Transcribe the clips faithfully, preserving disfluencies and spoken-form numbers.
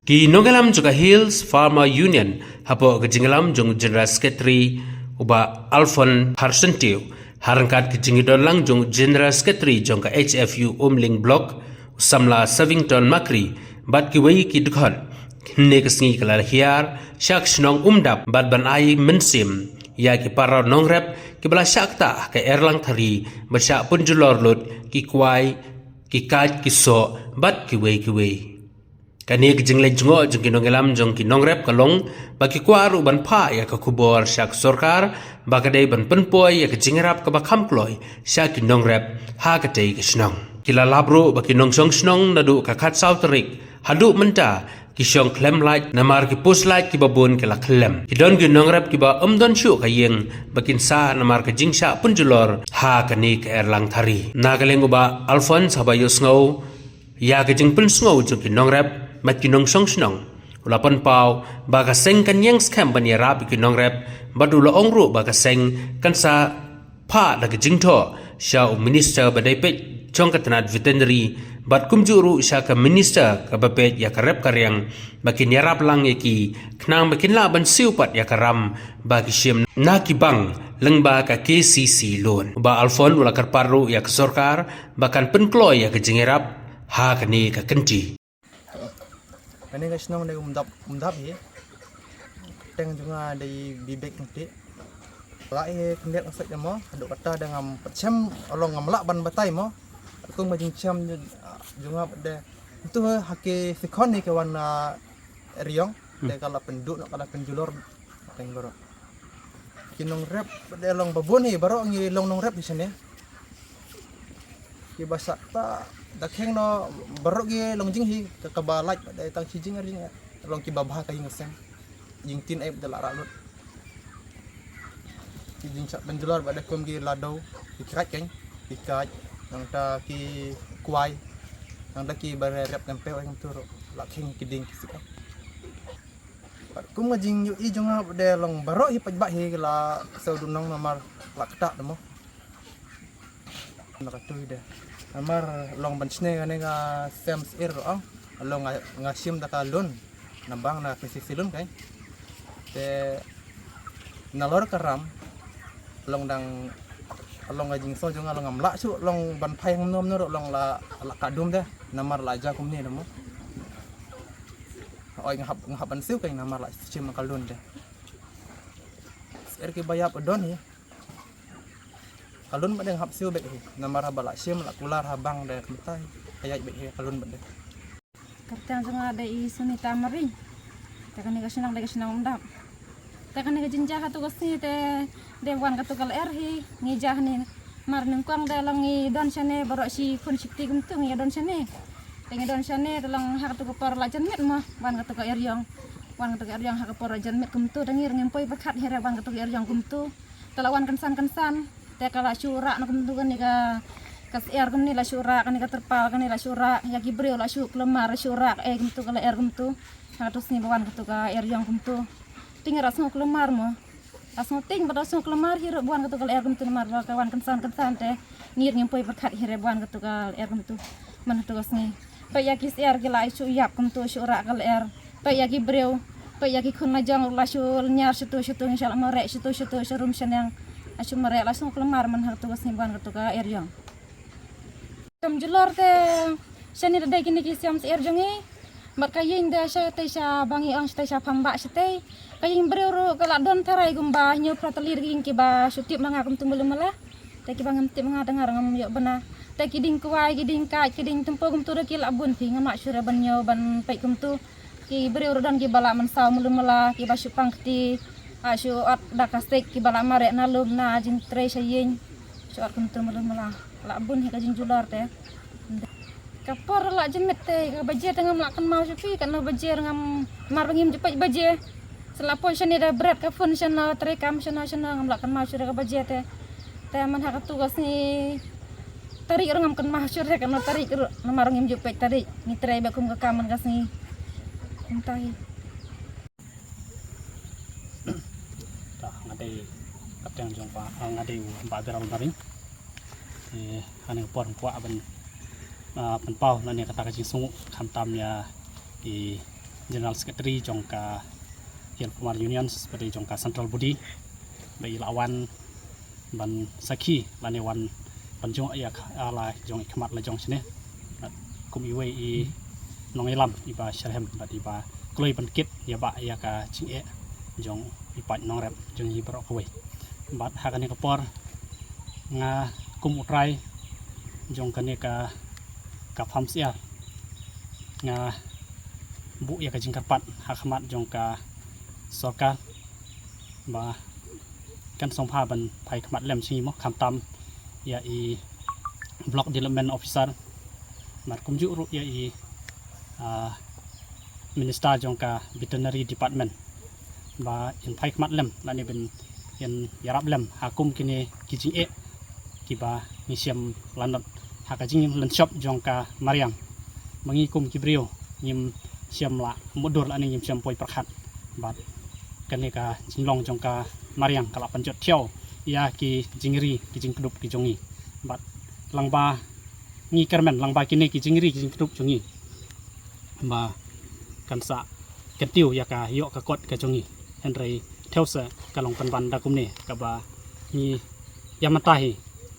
Ki nongïalam jong ka Hills Farmer Union hapoh ka jingïalam jong General Secretary u Bah Alphonse Harsentiew, ha ryngkat ka jingïadon lang jong General Secretary jong ka H F U Umling Block, u samla Savington Makri, bad kiwei ki dkhot, hynne ka sngi ka la hiar sha ka shnong Umdap bad ban ai mynsiem ïa ki para nongrep kiba la shah ktah ha ka Erlang Thari bad shah pynjulor lut ki kwai, ki kait, ki soh bad kiwei kiwei. Kane ka jingleit jngoh jong ki nongïalam jong ki nongrep ka long ba ki kwah ruh ban phah ïa ka khubor sha ka sorkar ba ka dei ban pynpoi ïa ka jingïarap kaba kham kloi sha ki nongrep ha katei ka shnong. Ki la lap ruh ba ki nongshong shnong naduh ka khatsaw tarik haduh mynta ki shong khlem light namar ki post light kiba bun ki la khlem. Ki don ki nongrep kiba ym don shuh ka ïing ba kin sah namar ka jingshah pynjulor ha kane ka Erlang Thari. Na ka liang u Bah Alphonse haba ïohsngew ïa ka jingpynsngew jong ki nongrep bad ki nongshong shnong, u la pynpaw ba ka seng kan ïeng skhem ban ïarap ïa ki nongrep bad u la ong ruh ba ka seng kan sa phah da ka jingthoh sha u minister ba dei peit jong ka tnat veterinary bad kumjuh ruh sha ka minister kaba peit ïa ka rep ka riang ba kin ïarap lang ïa ki khnang ba kin lah ban siew pat ïa ka ram ba ki shim na ki bank lyngba ka K C C loan. U Bah Alphonse u la kyrpad ruh ïa ka sorkar ba kan pynkloi ïa ka jingïarap ha kane ka kynti. Kane ka shnong dei Umdap, Umdap hi. Teng jong nga dei Bibek Ngti. La hi khyndiat nga sait mo, haduh katta da ngam pat shem, long ngam lah ban batai mo. Kum ka jingshem jong nga pat de. Ntu ha ki sikhon hi ka wan na Riong, te ka la pynduh noh, ka la pynjulor teng baroh. Ki nongrep pat de long babun hi, baroh ngi long nongrep hi shane. Kiba shah ktah da kheng noh baroh ki long jing hi, ka kaba lait pat de tang shi jing ar jing, long kiba bha ka ïing ka sem. Jingtien ai pat de la rah lut. Ki jingshah pynjulor pat de kum ki lado, ki kait keiñ, ki kait, nangta ki kwai, nangta kiba rep kempew ai kumtu ruh, la kheng ki dieng ki sik. Pat kum ka jingïohi jong nga pat de long baroh hi paidbah hi la siew dun nong namar la ktah de mo. Na ka tui de. Namar long ban shne kane ka sem sir ong. Long nga, nga shim da ka loan. Na bank na K C C loan kai. Te nalor ka ram long dang long ka jingsngew jong nga long ngam lah shuh long ban phai hangno hangno ruh long la, la ka dum de. Namar la ja kumne de mo. Oi nga hap, nga hap ban siew kai namar la shim ka loan de. Sir ki ba ïap don hi. Ka loan pat de nga hap siew beit hi. Namar haba la shim la kular ha bank de kumta hi. Ka ïaid beit hi ka loan pat de. Kyrteng jong nga dei i Sunita Maring. Te kane ka shnong dei ka shnong Umdap. Te kane ka jingjia ha tu ka sngi te dei wan katu ka lyer hi. Ngi jia hangne. Mar nyngkong de long ngi don shane baroh shi khun shi kti kumtu ngi don shane. Te ngi don shane te long ha katu ka por la janmiet mo wan katu ka eriong. Wan katu ka eriong ha ka por la janmiet kumtu te ngi ruh ngim poi pyrkhat hi re wan katu ka eriong kumtu. Te la wan kynsan kynsan. Te ka la shu rah na kumtu kane ka, ka syiar kumne la shu rah, kane ka tyrpal kane la shu rah, ïa ki briew la shu khlem mar la shu rah, eh kumtu ka lyer kumtu. Ha katu sngi ba wan katu ka eriong kumtu. Te ngi la sngew khlem mar mo. La sngew tieng bad la sngew khlem mar hi ruh ba wan katu ka lyer kumtu namar ba ka wan kynsan kynsan te. Ngi ruh ngim poi pyrkhat hi re ba wan katu ka lyer kumtu. Man katu ka sngi. Peit ïa ki syiar ki la shu ïap kumtu shu rah ka lyer. Peit ïa ki briew. Peit ïa ki khun la jong la shu lynñiar shutu shutu ngi shu la mareh shutu shutu sha rum sha neng. La shu mareh la sngew khlem mar man ha katu ka sngi ba wan katu ka eriong. Kam julor te shane da dei kine ki siam syiar jong ngi. Bad ka ïing de shatei sha ba ngi ong shatei sha Phambah shatei. Ka ïing briew ruh ka la don tharai kumba hynñiew phra tylli ki ïing kiba shu tip ma nga kumtu mulu mala. Te kiba ngam tip ma nga te nga ruh ngam ïoh bna. Te ki dieng kwai, ki dieng kait, ki dieng tympew kumtu ruh ki la bun phi, ngam lah shuh re ban ñiew ban peit kumtu. Ki briew ruh don kiba la mynsaw mulu mala, kiba shu pang kti, ah, shu ot da ka stek, kiba la mareh na lum na jingtrei sha ïing. Shu ot kumtu mulu mala. La bun hi ka jingjulor te. Ka por la janmiet te, ka baje te ngam lah kynmaw shuh phi, katno baje ruh ngam, mar ba ngim ju peit baje. Sa la poi shane da bret ka phone shano, trei kam shano shano, ngam lah kynmaw shuh re ka baje te. Te man ha katu ka sngi tarik ruh ngam kynmaw shuh re katno tarik ruh, namar ngim ju peit tarik. Ngi trei bad kum ka kam man ka sngi. Kumta hi. Ta, nga dei kyrteng jong ba, ah, nga dei u Bah Biral Maring. Eh, ha kane ka por nga kwah ban, ah, pynpaw lane kata ka jingsngew khamtam ïa ki General Secretary jong ka Hill Farmer Union, Secretary jong ka Central Body, ba i la wan ban sakhi lane wan ban jong ïa ka la jong i khmat la jong shane. Bad kum iwei i nongïalam iba shitrhem bad iba kloi ban kit ïa ba ïa ka jingeh jong i paid nongrep jong i baroh kawei. Bad ha kane ka por nga kum u trai jong kane ka ka farm syiar nga buh ïa ka jingkyrpad ha khmat jong ka sorkar ba kan sngewbha ban phai khmat lem sha ngi mo, khamtam ïa i Block Development Officer, bad kumjuh ruh ïa i, ah, Minister jong ka Veterinary Department ba in phai khmat lem lane ban in ïarap lem ha kum kine ki jingeh kiba ngi shem lanot ha ka jinglynshop jong ka mariang. Ma ngi kum ki briew ngim shem la mutdur lane ngim shem poi pyrkhat bad kane ka jinglong jong ka mariang ka la pynjot thiaw ïa ki jingri ki jingkdup ki jong ngi. Bad lyngba ngi kyrmen lyngba kine ki jingri ki jingkdup jong ngi ba kan sa kyntiew ïa ka ïoh ka kot ka jong ngi. Hynrei thew sa ka long pynban da kumne kaba ngi ïa mynta hi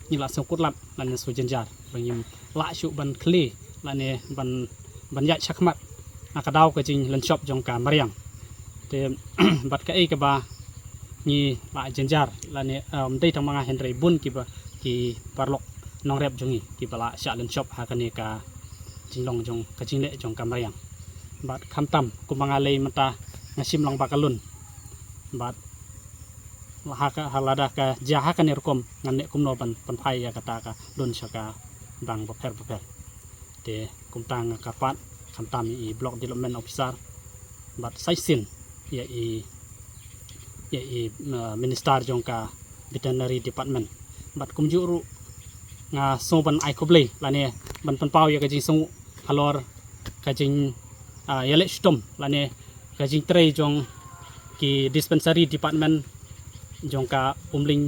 ngi la sngewkut lad lane sngewjynjar ba ngim lah shuh ban khlieh lane ban ban ïaid shakhmat na ka daw ka jinglynshop jong ka mariang. Te bad kaei kaba ngi la jynjar lane, um, dei tang ma nga hynrei bun kiba ki paralok nongrep jong ngi kiba la shah lynshop ha kane ka jinglong jong ka jingleh jong ka mariang. Bad khamtam kumba nga lei mynta nga shim lang ba ka lun bad ha ka ha lada ka jia ha kane rukom ngan leh kumno ban pynphai ïa kata ka lun sha ka bank bapher bapher. Te kumta nga kyrpad khamtam i Block Development Officer bad sa shisien ïa i ïa i, uh, Minister jong ka Veterinary Department. Bad kumjuh ruh nga sngew ban ai khublei lane ban pynpaw ïa ka jingsngew halor ka jing, ah, ïaleh shitom lane ka jingtrei jong ki dispensary department jong ka Umling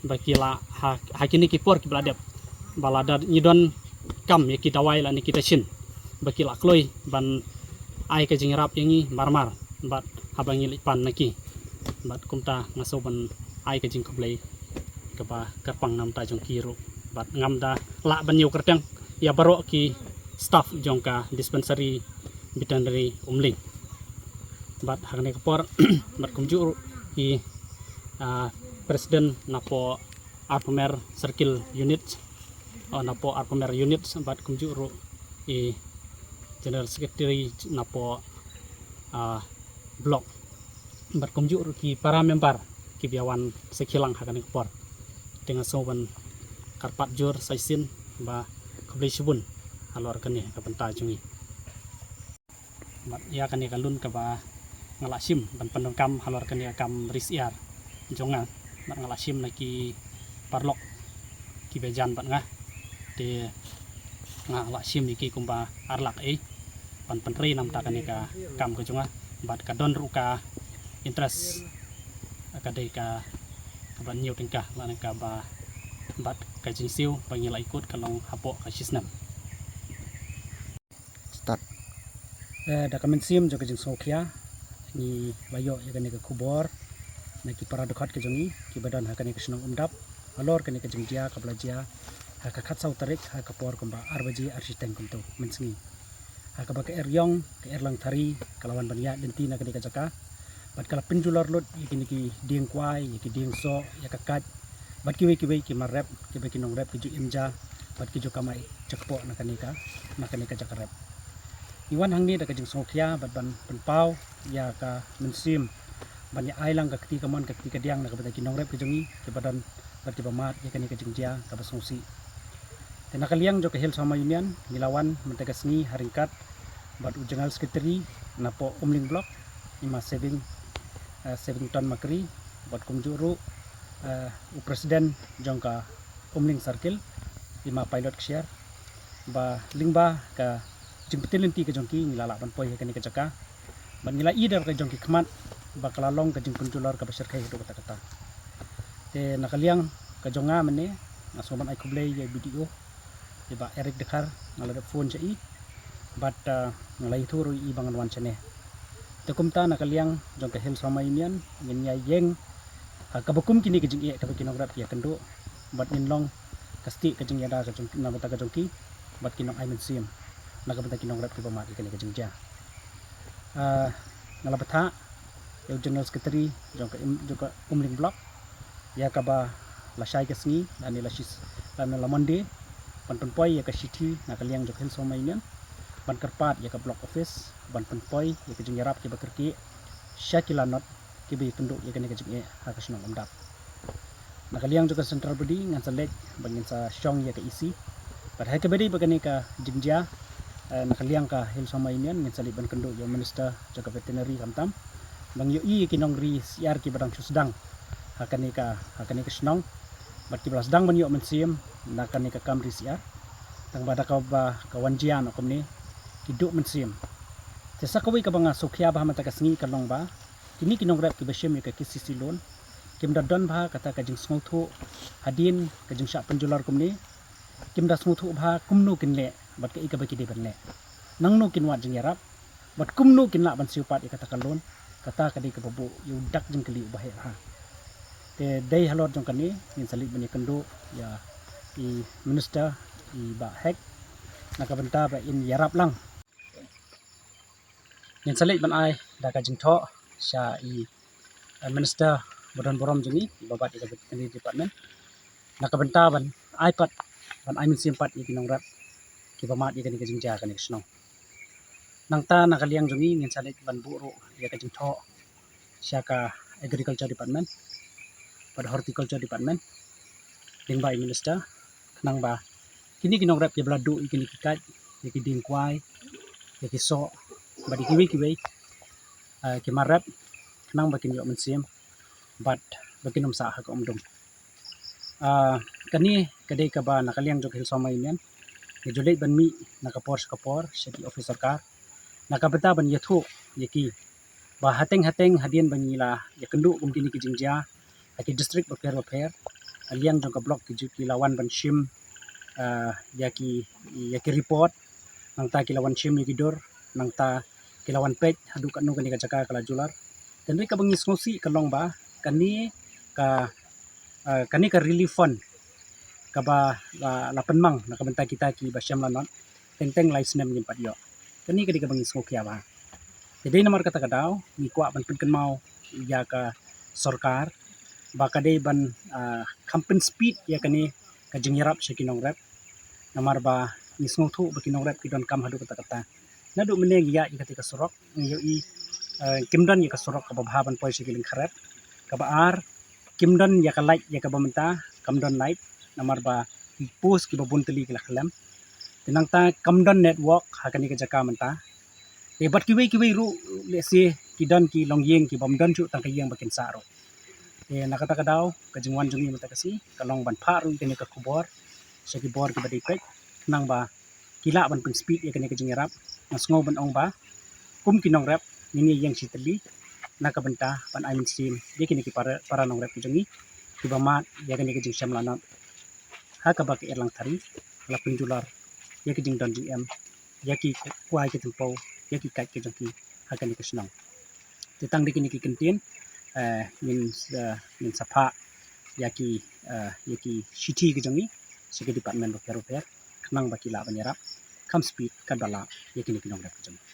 ba ki la ha, ha kine ki por kiba la dep ba lada ngi don kam ïa ki dawai lane ki dashin ba ki la kloi ban ai ka jingïarap ïa ngi marmar bad haba ngi leit pan na ki. Bad kumta nga sngew ban ai ka jingkhublei kaba kyrpang na bynta jong ki ruh bad ngam da lah ban ïew kyrteng ïa baroh ki staff jong ka dispensary veterinary Umling. Bad ha kane ka por bad kumjuh ruh ki, ah, president napoh Arphew Mer Circle Unit, oh, napoh Arphew Mer Unit bad kumjuh ruh i General Secretary napoh, ah, Block bad kumjuh ruh ki para member kiba ïa wan sakhi lang ha kane ka por. Te nga sngew ban kyrpad jur sa shisien ba khublei shibun halor kane ka bynta jong ngi. Bad ïa kane ka lun kaba nga la shim ban pyndonkam halor kane ka kam ri syiar jong nga bad nga la shim na ki paralok kiba jan bad nga. Te nga la shim ïa ki kumba ar lak ei ban pyntrei na bynta kane ka kam ka jong nga bad ka don ruh ka interest ka dei ka kaba hynñiew tyngka lane kaba bad ka jingsiew ba ngi la ikut ka long hapoh ka shisnem. Start. Eh, da ka mynsiem jong ka jingsngewkhia ngi la ïoh ïa kane ka khubor na ki para dkhot ka jong ngi kiba don ha kane ka shnong Umdap halor kane ka jingjia kaba la jia ha ka khatsaw tarik ha ka por kumba ar baje ar shiteng kumto mynsngi. Ha kaba ka Eriong ka Erlang Thari ka la wan ban ïaid lynti na kane ka jaka bad ka la pynjulor lut ïa kine ki dieng kwai, ïa ki dieng soh, ïa ka kait bad kiwei kiwei ki mar rep kiba ki nongrep ki ju im ja bad ki ju kamai jakpoh na kane ka, na kane ka jaka rep. Ngi wan hangne da ka jingsngewkhia bad ban pynpaw ïa ka mynsiem ban ïa ai lang ka kti kamon ka kti kadiang na ka bynta ki nongrep ki jong ngi kiba don bad kiba mad ïa kane ka jingjia kaba sngewsih. Te na ka liang jong ka Hill Farmer Union ngi la wan mynta ka sngi ha ryngkat bad u General Secretary napoh Umling Block, i ma Saving, eh, Savington Makri, bad kumjuh ruh, eh, u President jong ka Umling Circle, i ma Pilot Kshiar, ba lyngba ka jingpynlynti ka jong ki ngi la lah ban poi ha kane ka jaka. Bad ngi la ïohi da ka jong ki khmat ba ka la long ka jingpynjulor kaba shyrkhei haduh katta katta. Te na ka liang ka jong nga mynne nga sngew ban ai khublei ïa i B D O, ïa i Bah Eric Dkhar, nga la dep phone sha i. Bad, ah, nga la ïathuh ruh ïa i ba ngan wan shane. Te kumta na ka liang jong ka Hill Farmer Union ngin ïa ïeng ha kaba kum kine ki jingeh kaba ki nongrep ki ïa kynduh. Bad ngin long ka stieh ka jingïada ka jong, na ka bynta ka jong ki. Bad ki nongai mynsiem na ka bynta ki nongrep kiba mad ïa kane ka jingjia. Ah, nga la bthah ïa u General Secretary jong ka im-, jong ka Umling Block ïa kaba la shai ka sngi lane la shis-, lane la Monday ban pynpoi ïa ka shithi na ka liang jong ka Hill Farmer Union ban kyrpad ïa ka Block Office ban pynpoi ïa ka jingïarap kiba kyrkieh sha ki lanot kiba ïa kynduh ïa kane ka jingeh ha ka shnong Umdap. Na ka liang jong ka Central Body ngan sa leit bad ngin sa shong ïa ka E C. Bad ha kaba dei bad kane ka jingjia, eh, na ka liang ka Hill Farmer Union ngin sa leit ban kynduh ïa u Minister jong ka Veterinary khamtam ba ngi ïohi ïa ki nongri syiar kiba dang shu sdang ha kane ka, ha kane ka shnong. Bad kiba la sdang ban ïoh mynsiem na kane ka kam ri syiar. Tang ba da kaba ka wan jia noh kumne ki duh mynsiem. Te sa kawei kaba nga sngewkhia bha mynta ka sngi ka long ba kine ki nongrep kiba shim ïa ka K C C loan kim da don bha kata ka jingsngewthuh hadien ka jingshah pynjulor kumne. Kim da sngewthuh bha kumno kin leh bad kaei kaba ki dei ban leh, nangno kin wad jingïarap bad kumno kin lah ban siew pat ïa kata ka loan. Kata ka dei kaba buh ïa u dak jingkylli uba heh bha. Te dei halor jong kane ngin sa leit ban ïakynduh ïa i Minister, i Bah Hek, na ka bynta ba in ïarap lang. Ngin sa leit ban ai da ka jingthoh sha i, eh, Minister ba don burom jong ngi ba bat ïa ka Veterinary Department na ka bynta ban ai pat, ban ai mynsiem pat ïa ki nongrep kiba mad ïa kane ka jingjia ha kane ka shnong. Nangta na ka liang jong ngi ngin sa leit ban buh ruh ïa ka jingthoh sha ka Agriculture Department bad Horticulture Department lyngba i Minister, khnang ba kine ki nongrep kiba la duh ïa kine ki kait, ïa ki dieng kwai, ïa ki soh bad ïa kiwei kiwei, eh, ki mar rep, khnang ba kin ïoh mynsiem bad ba kin ym sah ha ka umdum. Ah, kane ka dei kaba na ka liang jong ka Hill Farmer Union ngi ju leit ban mih na ka por sha ka por sha ki office sorkar na ka bynta ban ïathuh ïa ki ba hateng hateng hadien ba ngi la ïakynduh kum kine ki jingjia ha ki district bapher bapher, na liang jong ka block ki ju, ki la wan ban shim, ah, ïa ki, ïa ki report, nangta ki la wan shim ïa ki dur, nangta ki la wan peit haduh katno kane ka jaka ka la julor. Hynrei kaba ngi sngewsih ka long ba kane ka, ah, kane ka relief fund kaba la, la pynmang na ka bynta kita kiba shem lanot, teng teng lai snem ngim pat ïoh. Kane ka dei kaba ngi sngewkhia bha. Te dei namar kata ka daw ngi kwah ban pynkynmaw ïa ka sorkar ba ka dei ban, ah, kham pynspeed ïa kane ka jingïarap sha ki nongrep. Namar ba ngi sngewthuh ba ki nongrep ki donkam haduh katta katta. Naduh mynne ngi ïaid ïa kata ka surok, ngi ïohi, eh, kim don ïa ka surok kaba bha ban poi sha ki lyngkha rep. Kaba ar, kim don ïa ka light ïa kaba mynta, kam don light, namar ba ki post kiba bun tylli ki la khlem. Te nangta kam don network ha kane ka jaka mynta. Te bad kiwei kiwei ruh lehse ki don ki longïing kibym don shuh tang ka ïing ba kin sah ruh. Te na kata ka daw ka jingwan jong ngi mynta ka sngi ka long ban phah ruh ïa kane ka khubor sha ki bor kiba dei peit, khnang ba ki lah ban pynspeed ïa kane ka jingïarap. Nga sngew ban ong ba kum ki nongrep ngin ïeng shi tylli na ka bynta ban ai mynsiem ïa kine ki para, para nongrep ki jong ngi kiba mad ïa kane ka jingshem lanot ha kaba ka Erlang Thari la pynjulor ïa ki jingdon jingem, ïa ki kwai ki tympew, ïa ki kait ki jong ki ha kane ka shnong. Te tang da kine ki kyntien, eh, ngin, eh, ngin sa phah ïa ki, eh, ïa ki shithi ki jong ngi sha ki department bapher bapher khnang ba ki lah ban ïarap kham speed katba lah ïa kine ki nongrep ki jong ngi.